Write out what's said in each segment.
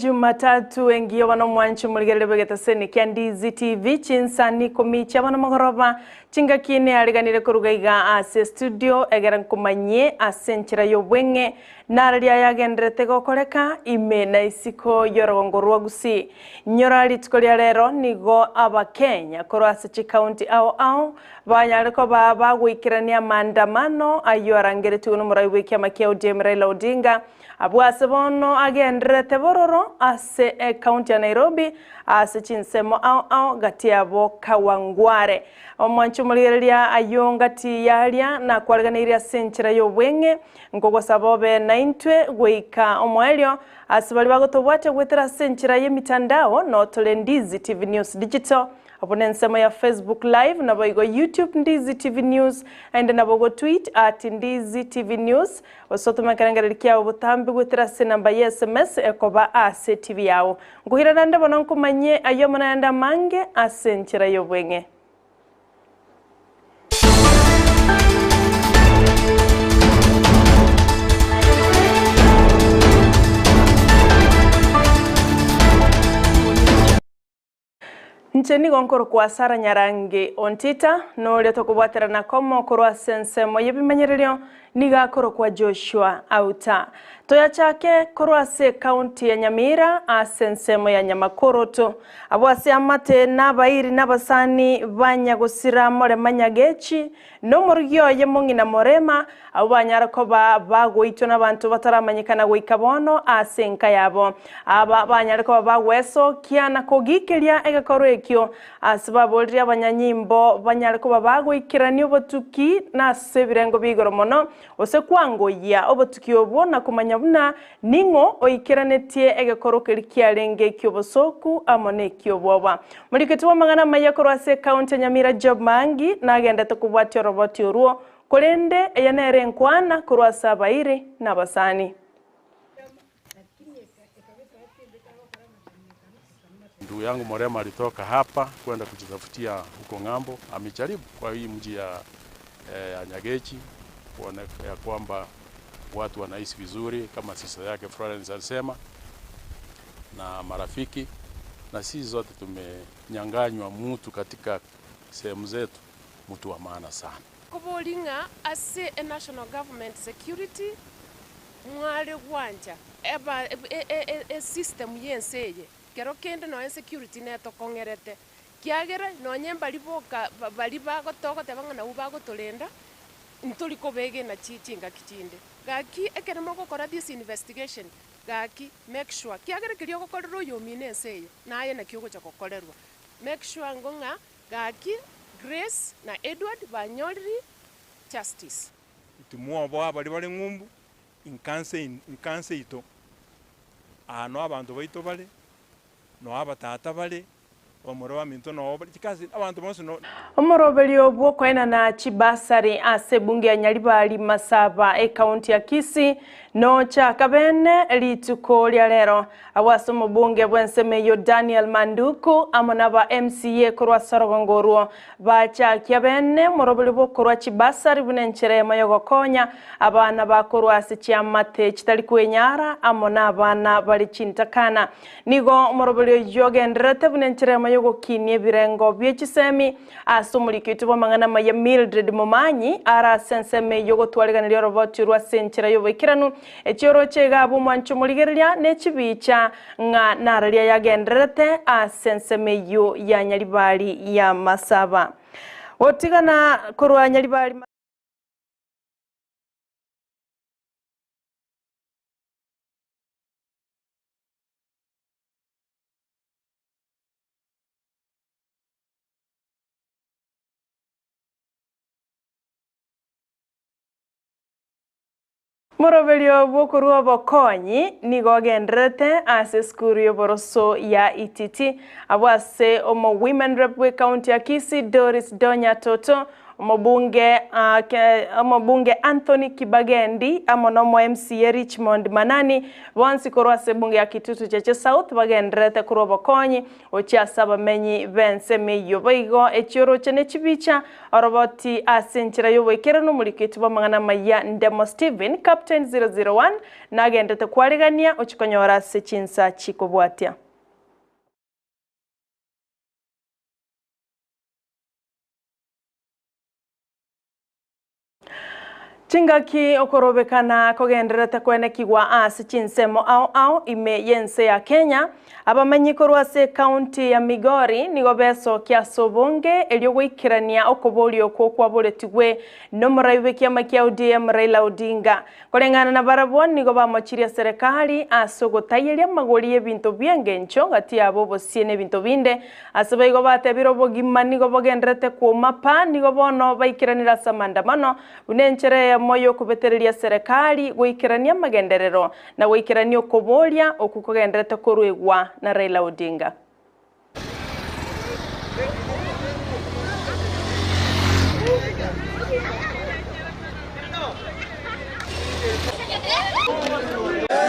Ejumatatu engiya bono omwanchi omorigereria bw'egetaseni kia Ndizi TV chinsani ikomi chia bono mogoroba chingaki neareganire koruga iga ase estudio egere nkomanyie ase enchera y'obweng'e nararia yagenderete gokoreka ime na isiko y'orogongo rwa Gusii. Nyora rituko ria rero nigo Abakenya korwa ase chikaunti ao ao banyare koba bagoikerania amaandamano ayio arangeretigwe nomorai bw'ekiama kia ODM Raila Odinga Abwo ase bono agendererete bororo ase ecounty ya Nairobi ase chinsemo ao ao gati yabo Kawangware. Omwanchi omorigereria ayio ngati yaria nakwareganeirie ase enchera y'obweng'e, nkogosaba obe naintwe goika omoerio ase baria bagotobwatia goetera ase enchera y'emitandao notore Ndizi TV News Digital Abwo nensemo ya Facebook live naboigo YouTube Ndizi TV News naende nabo ogo tweet at Ndizi TV News gose otome ekerengererio kiao botambe goetera ase enamba ye sms ekoba ase TV yao. Nkoira naende bono nkomanyie ayio amo nayande amange ase enchera y'obweng'e. Inche nigo nkorokwa Sara Nyarangi Ontita, na oria tokobwaterana komo korwa ase ensemo y'ebimanyererio nigo akorokwa Joshua Auta. Toyachake korwa ase ecounty ya Nyamira ase ensemo ya Nyamakoroto. Abwo ase amate na abairi na abasani ba nyagosira Morema Nyagechi na omorugi oye mong'ina Morema, abwo banyare koba bagoitwa nabanto bataramanyekana goika bono ase enka yabo. Aba banyare koba bagwesokia na kogikeria egekorwa ekio, ase baboririe abanyanyimbo banyare koba bagoikerania obotuki nase ebirengo bia igoro mono, gose kwangoyia obotuki obwo na komanya buna ning'o oikeranetie egekorwa keria kiarenge eki'obosooku amo neki'obwoba. Moriketi bw'amang'ana amaya korwa ase ecounty ya Nyamira Job Maangi nagendete kobwatia oroboti orwo, korende eye nere enkwana korwa ase abairi na abasani. Ndugu yangu Morema alitoka hapa kwenda kujitafutia huko ng'ambo, amejaribu kwa hii mji ya, eh, ya Nyagechi kuona ya kwamba watu wanaishi vizuri kama sisa yake Florence alisema na marafiki, na sisi zote tumenyang'anywa mtu katika sehemu zetu, mtu wa maana sana. Kobori ng'a ase enational government security mware gwancha eba esystem y'ense eye, kero kende nonya security netokong'erete, kiagera nonye mbari boka baria bagotogoteba ng'a nabwo bagotorenda, ntori kobegena chi chingaki chinde. Gaki ekero mogokora this investigation, gaki make sure, kiagera keria ogokorera oyomino ense eye, naye naki ogocha gokorerwa. Make sure ngo ng'a gaki Grace na Edward banyoriri justice. Timwoboa baria bare ng'umbu, inkanse inkanse ito. Aa noo abanto baito bare, noo abatata bare, abamura baminto noo bare, chikasi abanto bonsi no. Omoroberio bw'okoenana chibasari ase ebunge ya Nyaribari Masaba ekaunti ya Kisii nochaka bene rituko ria rero. Agwo ase omobunge bw'ensemo eyio Daniel Manduku amo naba MCA korwa ase orogongo orwo bachakia bene omoroberio bw'okorwa chibasari buna enchera eyemo y'ogokonya abana bakorwa ase chiamate chitari kwenyara amo nabana bare chintakana. Nigo omoroberio oyio ogendererete buna enchera eyemo y'ogokinia ebirengo bie chisemi ase omoriki oito bw'amang'ana amaya Mildred Momanyi are ase ensemo eyio ogotwariganeria oroboti orwo ase enchera y'oboikeranu Echioroche iga abwo omwancho omorigereria ne chibicha ng'a nararia yagendererete ase ensemo eyio ya Nyaribari ya Masaba. Gotigana korwa Nyaribari. Moroberio bw'okorua obokonyi nigo ogendererete ase esukuru y'oboroso ya Ititi, abwo ase omo Women Rep bw'ecounty ya Kisii Doris Donya Toto. Omobunge Omobunge Anthony Kibagendi amo na omo MCA Richmond Manani bonsi korwa ase ebunge ya Kitutu Chache South bagendererete korwa obokonyi gochia ase abamenyi b'ensemo eyio. Boigo echioroche ne chibicha oroboti ase enchera y'oboikeranu omoriketi bw'amang'ana amayia Ndemo Stephen, Captain 001, nagendete kwarigania ochie konyora ase chinsa chikobwatia. Chingaki okorobekana kogendererete kwenekigwa ase chinsemo ao ao ime y'ense ya Kenya, abamenyi korwa ase ecounty ya Migori nigo besokia ase obonge erio goikerania okoboria okwo kwaboretigwe nomorai bw'ekiama kia ODM Raila Odinga. Koreng'ana nabarabwo nigo bamochirie serekari ase ogotayeria amagori y'ebinto bi'engencho gati yabo obosie n'ebinto binde. Ase boigo batebire obogima nigo bogendererete kwoma pa, nigo bono baikeranire ase amandamano buna enchera eyemo y'okobetereria serekari goikerania amagenderero na goikerania okoboria okwo kogendererete koruegwa na Raila Odinga.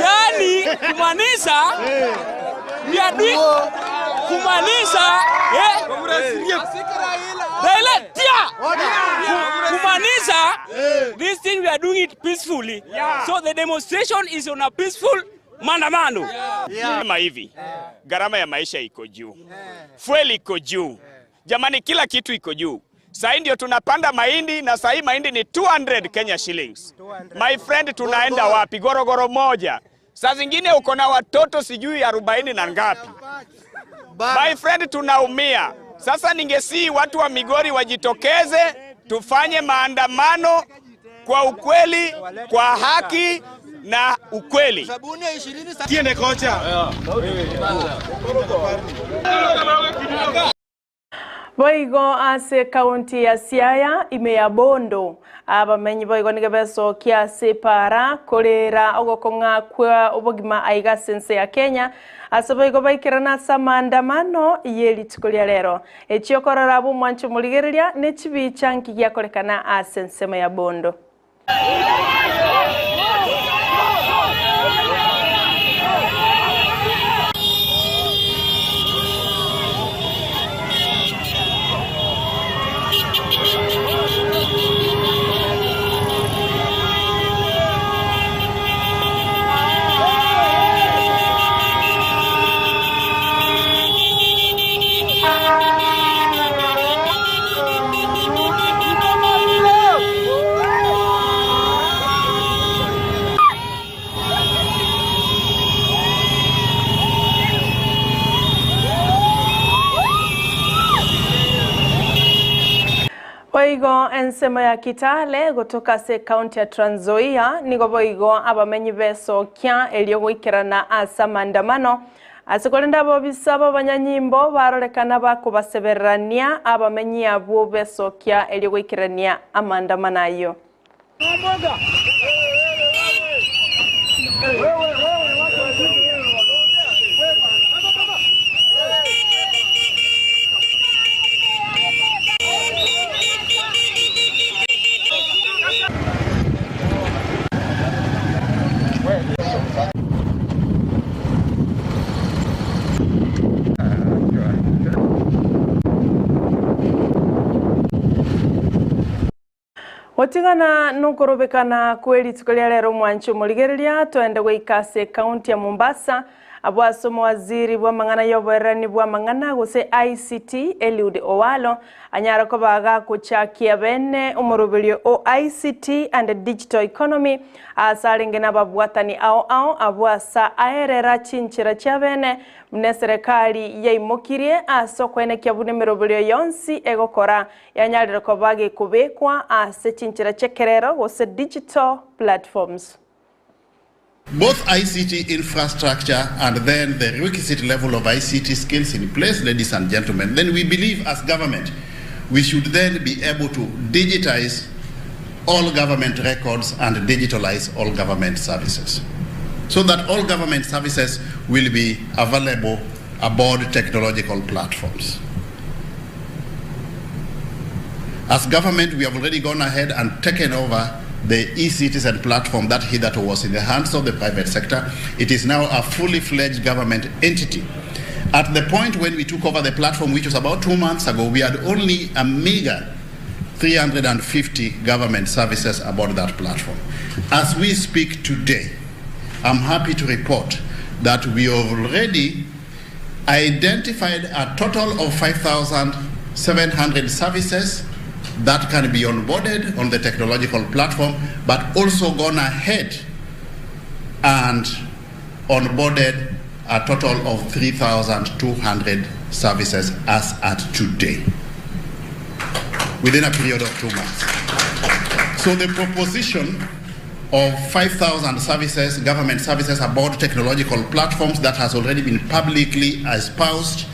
Yani kumaanisha we are doing kumaanisha eh, Raila tia kumaanisha this thing we are doing it peacefully. So the demonstration is on a peaceful maandamano. Sema hivi, gharama ya maisha iko juu, fuel iko juu, jamani, kila kitu iko juu. Sahii ndio tunapanda mahindi na sahii mahindi ni 200 Kenya shillings. My friend, tunaenda wapi? Gorogoro moja. Saa zingine uko na watoto sijui arobaini na ngapi. My friend, tunaumia. Sasa ningesii watu wa Migori wajitokeze, tufanye maandamano kwa ukweli, kwa haki na ukweli. Boigo ase ekaunti ya Siaya ime ya Bondo, abamenyi boigo nigo besokia ase epara korera ogokong'a kwa obogima aiga ase ense ya Kenya ase boigo baikerana ase amaandamano ye rituko ria rero. Echio okorora abwo omwancho omorigereria ne chibicha nki giakorekana ase ensemo ya Bondo. Boigo ensemo ya Kitale gotoka ase ecounty ya Trans Nzoia nigo boigo abamenyi besokia erio goikerana ase amandamano ase korende abobisa b'abanyanyimbo barorekana bakobasebererania abamenyi abwo besokia erio goikerania amandamano ayio. Gotigana nokorobekana kwe rituko ria rero omwanchi omorigereria toende goika ase ekaunti ya Mombasa abwo ase omowaziri bw'amang'ana y'oboererani bw'amang'ana gose ICT Eliud Owalo anyare koba gagochakia bene omoroberio o ICT and Digital Economy ase arenge nababwatani ao ao abwo asa aerera chinchera chia bene buna eserekari yaimokirie ase okoenekia buna emeroberio yonsi egokora yanyarire koba gekobekwa ase chinchera chia ekerero gose digital platforms. Both ICT infrastructure and then the requisite level of ICT skills in place, ladies and gentlemen, then we believe as government we should then be able to digitize all government records and digitalize all government services, so that all government services will be available aboard technological platforms. As government, we have already gone ahead and taken over the e-citizen platform that hitherto was in the hands of the private sector. It is now a fully fledged government entity. At the point when we took over the platform, which was about two months ago, we had only a meager 350 government services aboard that platform. As we speak today, I'm happy to report that we have already identified a total of 5,700 services that can be onboarded on the technological platform, but also gone ahead and onboarded a total of 3,200 services as at today, within a period of two months. So the proposition of 5,000 services, government services about technological platforms that has already been publicly espoused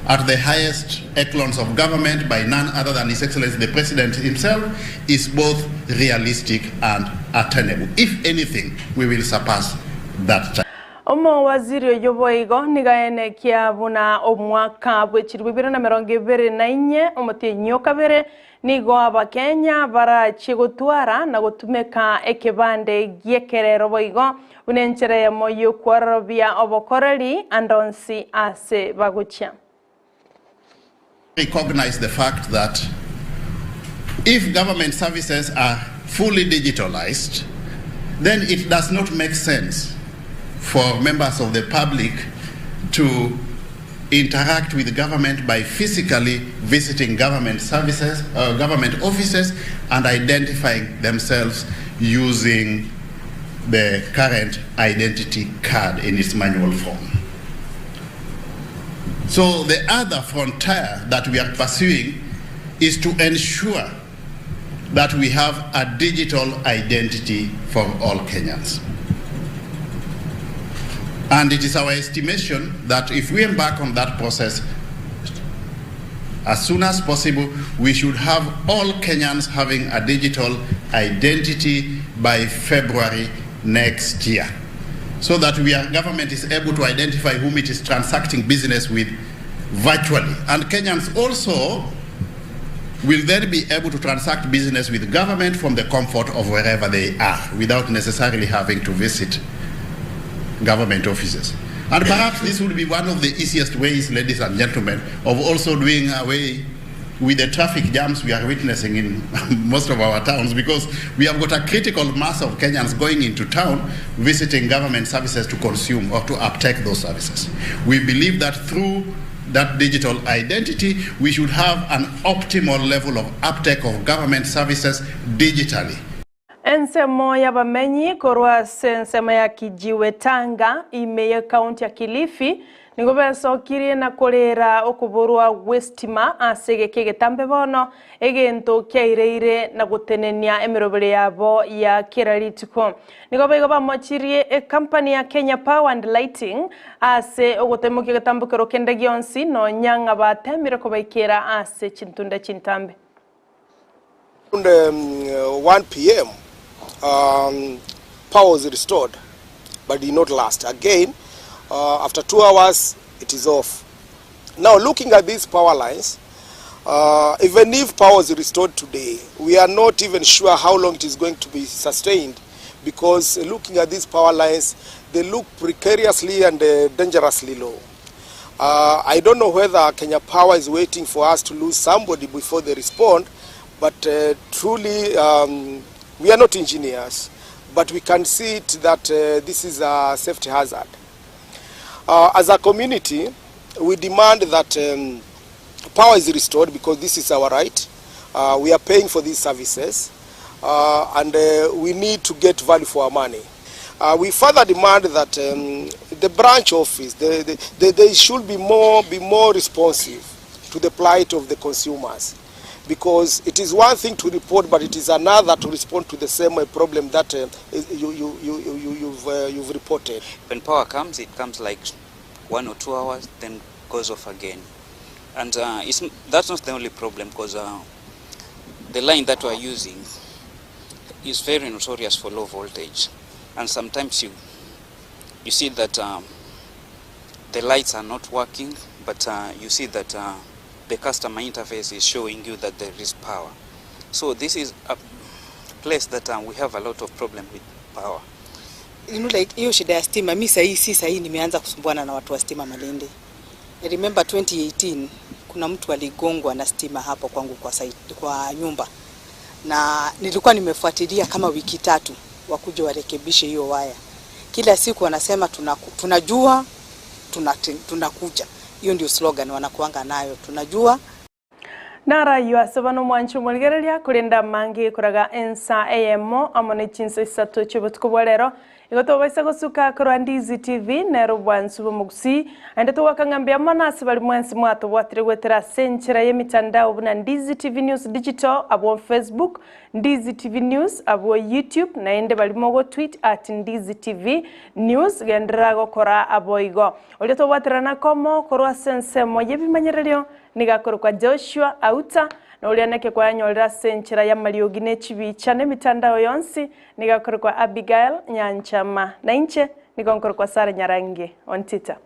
at the highest echelons of government by none other than His Excellency the President himself is both realistic and attainable. If anything, we will surpass that time. Omowaziri oyio boigo nigo aenekia buna omwaka bwe chilifu ibere na emerongo ebere na inye omotienyi o kabere nigo Abakenya barachie gotwara na gotumeka ekebande gi'ekerero boigo buna enchera eyemo y'okwororobia obokoreri ande onsi ase bagochia. Recognize the fact that if government services are fully digitalized, then it does not make sense for members of the public to interact with government by physically visiting government services, government offices, and identifying themselves using the current identity card in its manual form. So the other frontier that we are pursuing is to ensure that we have a digital identity for all Kenyans. And it is our estimation that if we embark on that process as soon as possible, we should have all Kenyans having a digital identity by February next year, so that we are, government is able to identify whom it is transacting business with virtually. And Kenyans also will then be able to transact business with government from the comfort of wherever they are without necessarily having to visit government offices. And perhaps this would be one of the easiest ways, ladies and gentlemen, of also doing away with the traffic jams we are witnessing in most of our towns because we have got a critical mass of Kenyans going into town visiting government services to consume or to uptake those services. We believe that through that digital identity, we should have an optimal level of uptake of government services digitally. Ensemo y'abamenyi korwa ase ensemo ya Kijiwe Tanga ime y'ekaunti ya Kilifi nigo besokirie na korera okoborwa gw'estima ase egeka egetambe bono egento kiaireire na gotenenia emerobere yabo ya kera rituko. Nigo baigo bamochirie ekampani ya Kenya Power and Lighting ase ogotemokia egetambokero kende gionsi nonya ng'a batemire kobaikera ase chintunda chintambe. Around 1 p.m., power was restored, but did not last. Again, after 2 hours, it is off. Now, looking at these power lines, even if power is restored today, we are not even sure how long it is going to be sustained because looking at these power lines, they look precariously and dangerously low. I don't know whether Kenya Power is waiting for us to lose somebody before they respond, but truly, we are not engineers, but we can see it that this is a safety hazard. As a community, we demand that power is restored because this is our right. We are paying for these services, and we need to get value for our money. We further demand that the branch office, they should be more responsive to the plight of the consumers. Because it is one thing to report, but it is another to respond to the same problem that you've reported. When power comes, it comes like 1 or 2 hours, then goes off again. And that's not the only problem because the line that we're using is very notorious for low voltage. And sometimes you see that the lights are not working, but you see that the customer interface is showing you that there is power. So this is a place that um, we have a lot of problem with power. You know, like hiyo shida ya stima, mi sahii si sahii nimeanza kusumbuana na watu wa stima Malindi. I remember 2018 kuna mtu aligongwa na stima hapo kwangu kwa site, kwa nyumba na nilikuwa nimefuatilia kama wiki tatu wakuja warekebishe hiyo waya. Kila siku wanasema tunaku, tunajua tunakuja. Hiyo ndio slogan wanakuanga nayo, tunajua. Narayio ase bono omwancho omorigereria, korende amange ekoraga ensa eyemo amo ne chinsa isato chi'obotuko bwa rero, igo tobaisa gosuka korwa Ndizi TV nere obwansu bw'omogusii, naende togoaka ng'a mbuya mono ase baria mwensi mwatobwatire goetera ase enchera y'emitandao buna Ndizi TV News Digital abwo Facebook, Ndizi TV News abwo YouTube, naende baria mogotweet at Ndizi TV News genderera gokora aboigo. Oria tobwaterana komo korwa ase ensemo y'ebimanyererio Nigo akorokwa Joshua Auta, na oria neke kwayanyorire ase enchera y'amariogi ne chibicha na emitandao yonsi, nigo akorokwa Abigael Nyanchama. Na inche nigo nkorokwa Sarah Nyarangi Ontita.